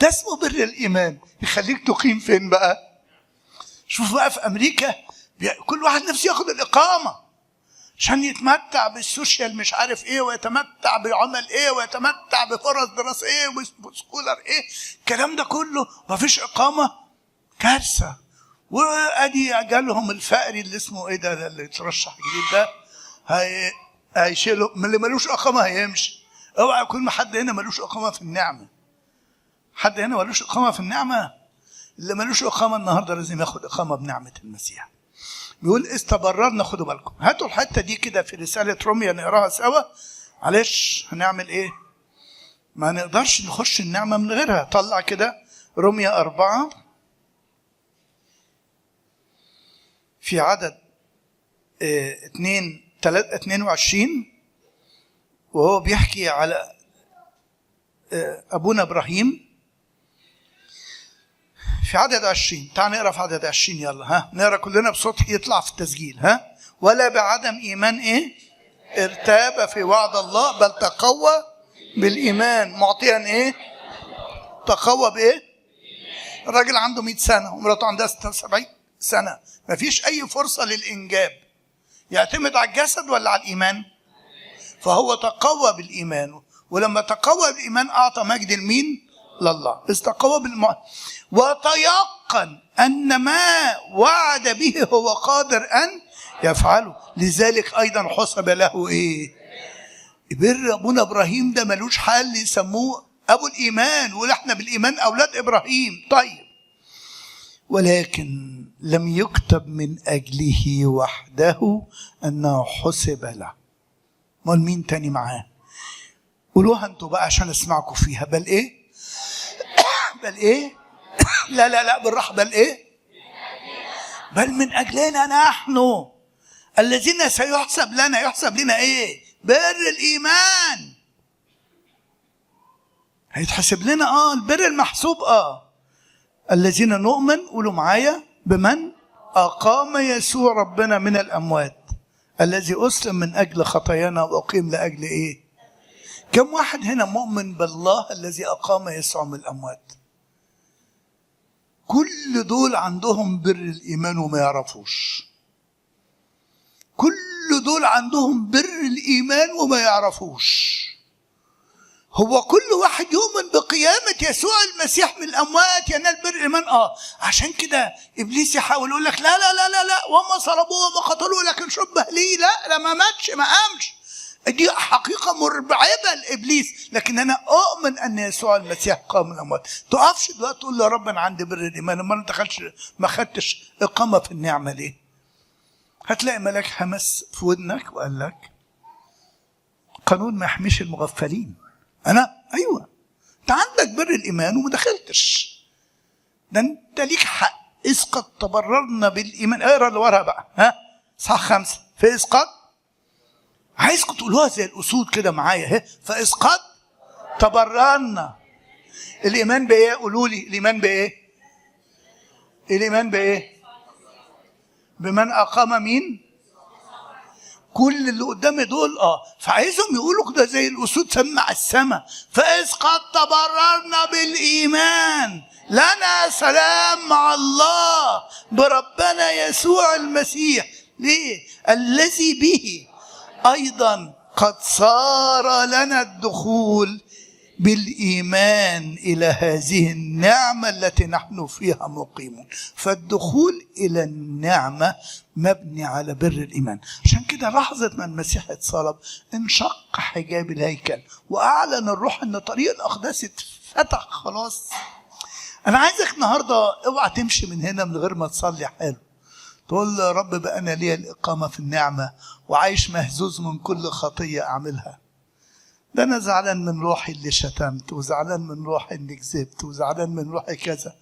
ده اسمه بر الايمان، يخليك تقيم فين بقى؟ شوف بقى في امريكا كل واحد نفسه ياخد الاقامة عشان يتمتع بال social مش عارف ايه، ويتمتع بعمل ايه، ويتمتع بفرص دراسة ايه، و scholar ايه، الكلام ده كله مفيش اقامه، كارثة. وادي جالهم الفقري اللي اسمه ايه ده اللي اترشح جديد ده، هيشيله من اللي ملوش اقامه هيمشي. اوعى يكون حد هنا ملوش اقامه في النعمة. حد هنا ملوش اقامه في النعمة؟ اللي ملوش اقامه النهارده لازم ياخد اقامه بنعمه المسيح. بيقول استبررنا، خدوا بالكم، هاتوا الحتة دي كده في رسالة روميا نقراها سوا. معلش هنعمل ايه؟ ما نقدرش نخش النعمة من غيرها. طلع كده روميا 4 في عدد 22، وهو بيحكي على ابونا ابراهيم في عدد 20. تعال نقرا في عدد 20، يلا ها نقرا كلنا بصوت يطلع في التسجيل. ها، ولا بعدم ايمان ايه؟ ارتاب في وعد الله، بل تقوى بالايمان معطيا ايه؟ تقوى بايه؟ الراجل عنده 100 سنة ومراته عندها 76 سنة، مفيش اي فرصة للانجاب. يعتمد على الجسد ولا على الايمان؟ فهو تقوى بالايمان، ولما تقوى بالايمان اعطى مجد لمين؟ لله. استقوى وتيقن أن ما وعد به هو قادر أن يفعله، لذلك أيضا حسب له إيه؟ بر ابونا ابراهيم ده ملوش حل، يسموه ابو الايمان، ولا احنا بالايمان اولاد ابراهيم. طيب، ولكن لم يكتب من اجله وحده انه حسب له. امال مين تاني معاه؟ قولوها انتوا بقى عشان اسمعكم فيها. بل ايه؟ بل ايه؟ لا لا لا بالراحة. بل ايه؟ بل من اجلنا نحن الذين سيحسب لنا. يحسب لنا ايه؟ بر الايمان. هيتحسب لنا البر المحسوب. الذين نؤمن، قولوا معايا، بمن اقام يسوع ربنا من الاموات، الذي اسلم من اجل خطايانا واقيم لاجل ايه؟ كم واحد هنا مؤمن بالله الذي اقام يسوع من الاموات؟ كل دول عندهم بر الايمان وما يعرفوش. كل دول عندهم بر الايمان وما يعرفوش. هو كل واحد يؤمن بقيامة يسوع المسيح من الأموات ينال بر الإيمان. عشان كده إبليس يحاول يقول لك لا لا لا لا لا، وما صلبوه وما قتلوه لكن شبه ليه. لا لا، ما ماتش، ما قامش. دي حقيقة مرعبة لإبليس، لكن أنا أؤمن أن يسوع المسيح قام من الأموات. تقفش دلوقتي تقول يا رب أنا عندي بر الإيمان، أمال ما دخلش، ما خدتش إقامة في النعمة ليه؟ هتلاقي ملاك همس في ودنك وقال لك قانون ما يحميش المغفلين. أنا أيوة، أنت عندك بر الإيمان وما دخلتش، ده أنت ليك حق. إسقط تبررنا بالإيمان. اقرأ اللي وراها بقى، ها، صح 5. فإسقط، عايزكم تقولوها زي الأسود كده معايا، ها، فإسقط تبررنا. الإيمان بإيه؟ قولوا لي الإيمان بإيه؟ الإيمان بإيه؟ بمن أقام مين؟ كل اللي قدامي دول. فعايزهم يقولوا كده زي الأسود سمع السما. فإذ قد تبررنا بالإيمان لنا سلام مع الله بربنا يسوع المسيح. ليه؟ الذي به أيضا قد صار لنا الدخول بالإيمان إلى هذه النعمة التي نحن فيها مقيمون. فالدخول إلى النعمة مبني على بر الإيمان. عشان كده لحظة ما المسيح اتصلب انشق حجاب الهيكل وأعلن الروح أن طريق الأقداس اتفتح خلاص. أنا عايزك النهاردة اوعى تمشي من هنا من غير ما تصلي حلو، تقول يا رب بقى أنا ليا الإقامة في النعمة وعايش مهزوز من كل خطية أعملها. ده أنا زعلان من روحي اللي شتمت، وزعلان من روحي اللي كذبت، وزعلان من روحي كذا.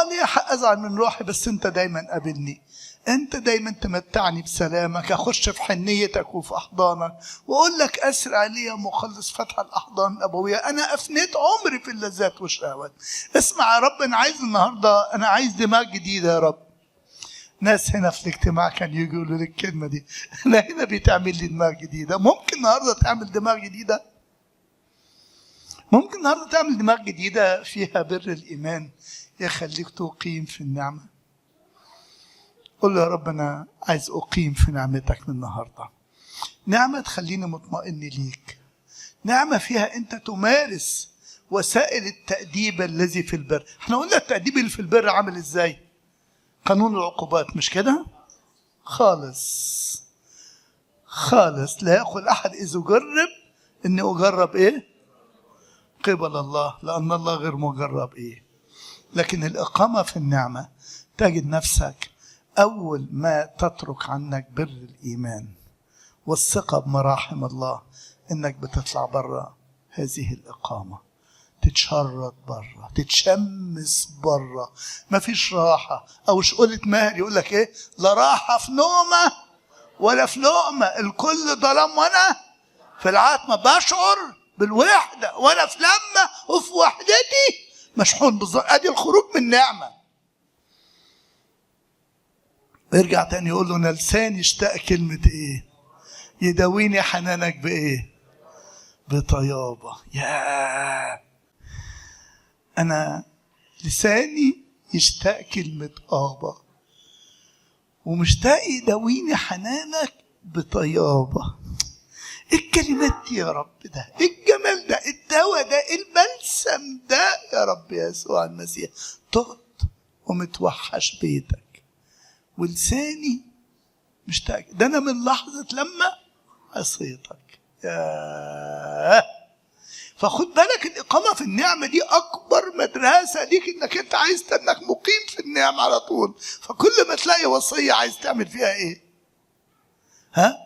ليه حق أزعل من روحي، بس أنت دايما قابلني، أنت دايما تمتعني بسلامك، أخش في حنيتك وفي أحضانك وأقول لك أسرع لي يا مخلص فتح الأحضان الأبوية. أنا أفنيت عمري في اللذات والشهوات. اسمع يا رب، أنا عايز النهاردة، أنا عايز دماغ جديدة يا رب. ناس هنا في الاجتماع كان يجوا يقولوا لي الكلمة دي، أنا هنا بتعمل لي دماغ جديدة. ممكن النهاردة تعمل دماغ جديدة؟ ممكن النهاردة تعمل دماغ جديدة فيها بر الإيمان يخليك تقيم في النعمة. قل له يا رب أنا عايز أقيم في نعمتك من النهاردة. نعمة تخليني مطمئن ليك، نعمة فيها أنت تمارس وسائل التأديب الذي في البر. احنا قلنا التأديب اللي في البر عامل إزاي؟ قانون العقوبات، مش كده؟ خالص خالص. لا يقول أحد إذا أجرب إني أجرب إيه؟ قبل الله، لأن الله غير مجرب إيه. لكن الإقامة في النعمة تجد نفسك أول ما تترك عنك بر الإيمان والثقة بمراحم الله إنك بتطلع برا هذه الإقامة، تتشرد بره، تتشمس بره، مفيش راحة. أو شقولة ماهر يقول لك إيه؟ لا راحة في نومة ولا في لقمة، الكل ظلام وأنا في العتمة، بشعر بالوحدة وأنا في لمة وفي وحدتي مشحون بالظلام. أدي الخروج من النعمة. يرجع تاني يقول له أنا لساني اشتاق كلمة إيه؟ يداويني حنانك بإيه؟ بطيابة. يا أنا لساني يشتاق كلمة آبا، ومشتاق يداويني حنانك بطيابة. إيه الكلمات دي يا رب؟ ده إيه الجمال ده؟ الدواء ده؟ البلسم ده يا رب يسوع المسيح؟ تهت ومتوحش بيتك ولساني مشتاق. ده أنا من لحظة لما عصيتك. ياه. فخد بالك الإقامة في النعمة دي أكبر مدرسة ليك، إنك أنت عايز إنك مقيم في النعمة على طول. فكل ما تلاقي وصية عايز تعمل فيها إيه؟ ها؟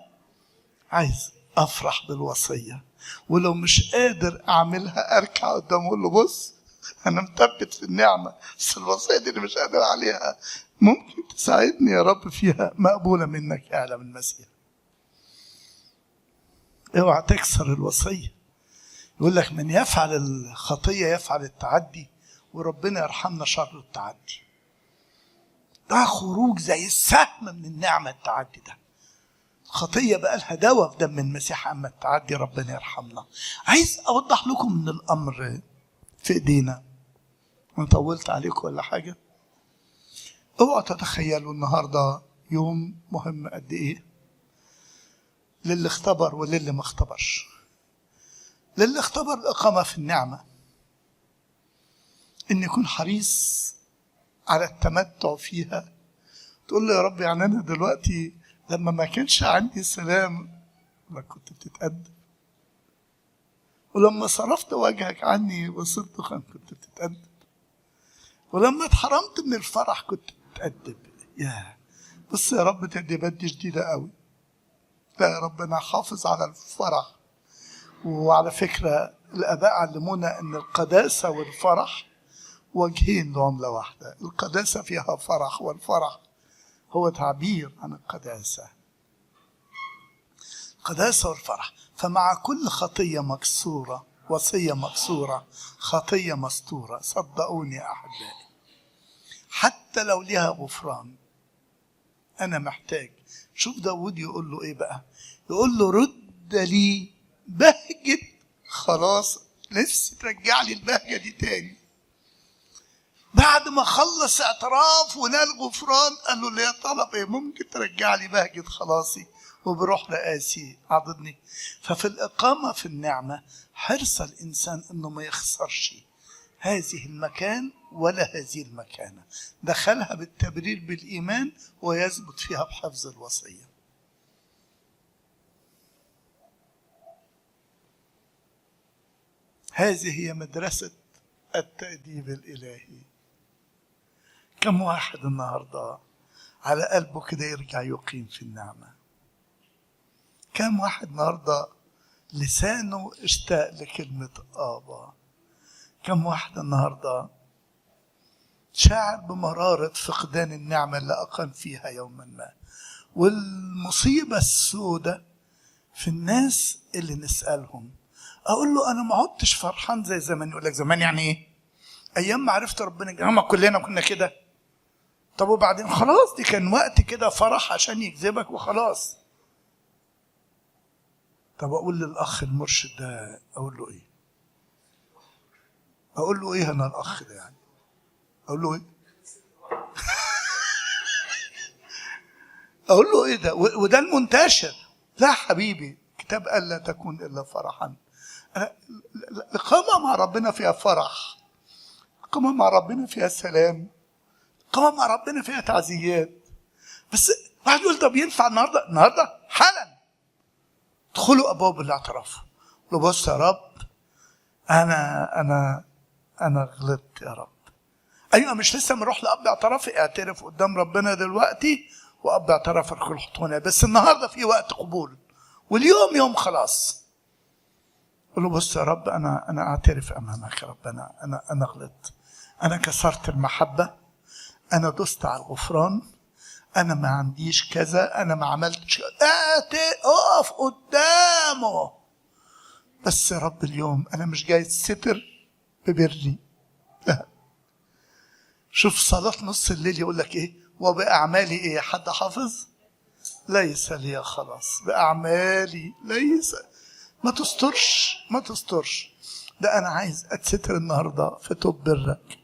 عايز أفرح بالوصية، ولو مش قادر أعملها أركع قدامه وأقول له بص أنا مثبت في النعمة، بس الوصية دي اللي مش قادر عليها ممكن تساعدني يا رب فيها، مقبولة منك اعلم المسيح. اوعى تكسر الوصية. يقول لك من يفعل الخطية يفعل التعدي، وربنا يرحمنا شر التعدي. ده خروج زي السهم من النعمة التعدي ده. الخطية بقى لها دواء في دم المسيح، أما التعدي ربنا يرحمنا. عايز أوضح لكم إن الأمر في إيدينا. أنا طولت عليكم ولا حاجة؟ اوعوا تتخيلوا النهاردة يوم مهم قد إيه للي اختبر وللي ما اختبرش. للي اختبر الإقامة في النعمة إن يكون حريص على التمتع فيها. تقول له يا رب يعني أنا دلوقتي لما ما كانش عندي سلام ما كنت بتتقدم، ولما صرفت وجهك عني وصرت دخان كنت بتتقدم، ولما اتحرمت من الفرح كنت بتتقدم. يا بص يا رب تأديبات دي شديدة قوي. لا يا رب أنا حافظ على الفرح. وعلى فكرة الآباء علمونا أن القداسة والفرح وجهين لعملة واحدة. القداسة فيها فرح، والفرح هو تعبير عن القداسة. القداسة والفرح. فمع كل خطية مكسورة، وصية مكسورة، خطية مستورة، صدقوني يا أحبائي حتى لو لها غفران أنا محتاج. شوف داود يقول له إيه بقى؟ يقول له رد لي بهجة خلاص، نفسي ترجع لي البهجة دي تاني. بعد ما خلص اعتراف ونال غفران قال له ليه طلب ايه؟ ممكن ترجع لي بهجة خلاصي وبروح رئاسي عضدني. ففي الإقامة في النعمة حرص الإنسان إنه ما يخسرش هذه المكان ولا هذه المكانة. دخلها بالتبرير بالإيمان ويثبت فيها بحفظ الوصية. هذه هي مدرسة التأديب الإلهي. كم واحد النهاردة على قلبه كده يرجع يقيم في النعمة؟ كم واحد النهاردة لسانه اشتاق لكلمة آبا؟ كم واحد النهاردة شاعر بمرارة فقدان النعمة اللي أقام فيها يوما ما؟ والمصيبة السوداء في الناس اللي نسألهم، أقول له أنا ما عدتش فرحان زي زمان. يقول لك زمان يعني إيه؟ أيام ما عرفت ربنا ما كلنا كنا كده. طب وبعدين خلاص دي كان وقت كده فرح عشان يجذبك وخلاص. طب أقول للأخ المرشد ده أقول له إيه؟ أقول له إيه أنا الأخ ده يعني؟ أقول له إيه؟ أقول له إيه ده؟ وده المنتشر. لا حبيبي، كتاب قال لا تكون إلا فرحا. الإقامة مع ربنا فيها فرح، الإقامة مع ربنا فيها سلام، الإقامة مع ربنا فيها تعزيات. بس واحد يقول طب ينفع النهارده؟ النهارده حالا ادخلوا أبواب الاعتراف. له بص يا رب أنا أنا أنا غلطت يا رب. أيوة مش لسه بنروح لأب اعترافي؟ اعترف قدام ربنا دلوقتي وأب اعتراف الحطونه، بس النهارده في وقت قبول واليوم يوم خلاص. قول له بص يا رب أنا أعترف أمامك يا رب، أنا غلطت، أنا كسرت المحبة، أنا دوست على الغفران، أنا ما عنديش كذا، أنا ما عملتش. أقف قدامه. بس يا رب اليوم أنا مش جاي ستر ببري. لا. شوف صلاة نص الليل يقول لك إيه؟ وبأعمالي إيه؟ حد حافظ؟ ليس لي خلاص بأعمالي ليس. ما تسترش، ما تسترش. ده أنا عايز أتستر النهاردة في توب برك،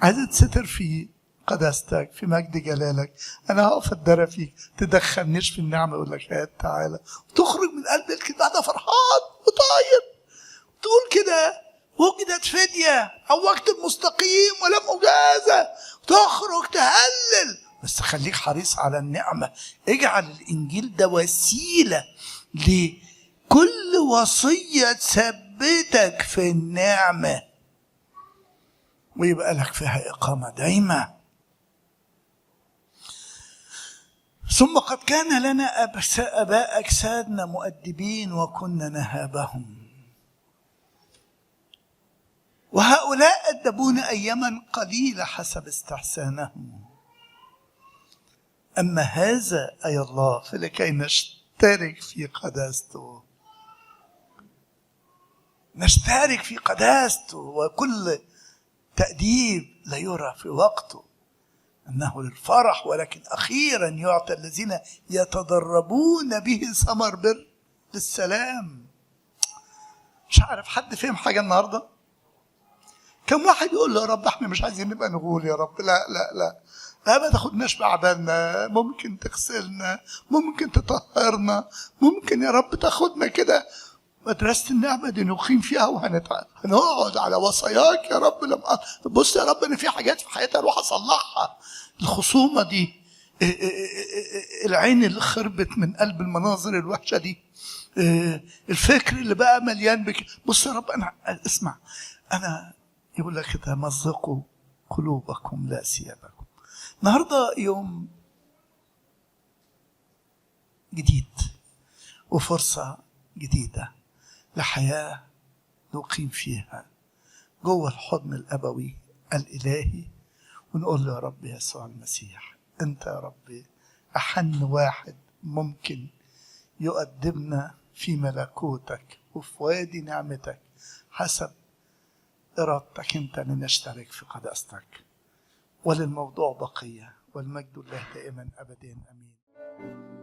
عايز أتستر في قداستك، في مجد جلالك. أنا هقف أتدرى فيك، تدخلنيش في النعمة. يقول لك هات تعالى، وتخرج من قلب الكتاب ده فرحان وطاير، تقول كده وجدت فدية عوجت المستقيم ولم أجازة. تخرج تهلل. بس خليك حريص على النعمة. اجعل الإنجيل ده وسيلة كل وصية تثبتك في النعمة ويبقى لك فيها إقامة دايمة. ثم قد كان لنا أباء أجسادنا مؤدبين وكنا نهابهم، وهؤلاء أدبونا أياما قليلة حسب استحسانهم. أما هذا أي الله فلكي نشترك في قداسته، نشترك في قداسته. وكل تأديب لا يرى في وقته أنه للفرح، ولكن أخيرا يعطى الذين يتدربون به ثمر بر للسلام. مش عارف حد فهم حاجة النهاردة؟ كم واحد يقول له يا رب احنا مش عايزين نبقى نغول يا رب، لا لا لا لا، ما تاخدناش بعبالنا، ممكن تغسلنا، ممكن تطهرنا، ممكن يا رب تاخدنا كده مدرسة النعمة دي نقيم فيها وهنقعد على وصاياك يا رب. لما بص يا رب انا في حاجات في حياتي اروح اصلحها، الخصومة دي، العين اللي خربت من قلب المناظر الوحشة دي، الفكر اللي بقى مليان بك. بص يا رب انا اسمع، انا يقول لك كده مزقوا قلوبكم لا ثيابكم. النهارده يوم جديد وفرصة جديدة لحياة نقيم فيها جوه الحضن الأبوي الإلهي، ونقول له يا رب يسوع المسيح أنت يا رب أحن واحد ممكن يقدمنا في ملكوتك وفي وادي نعمتك حسب إرادتك أنت لنشترك في قداستك. وللموضوع بقية، والمجد لله دائما أبدا آمين.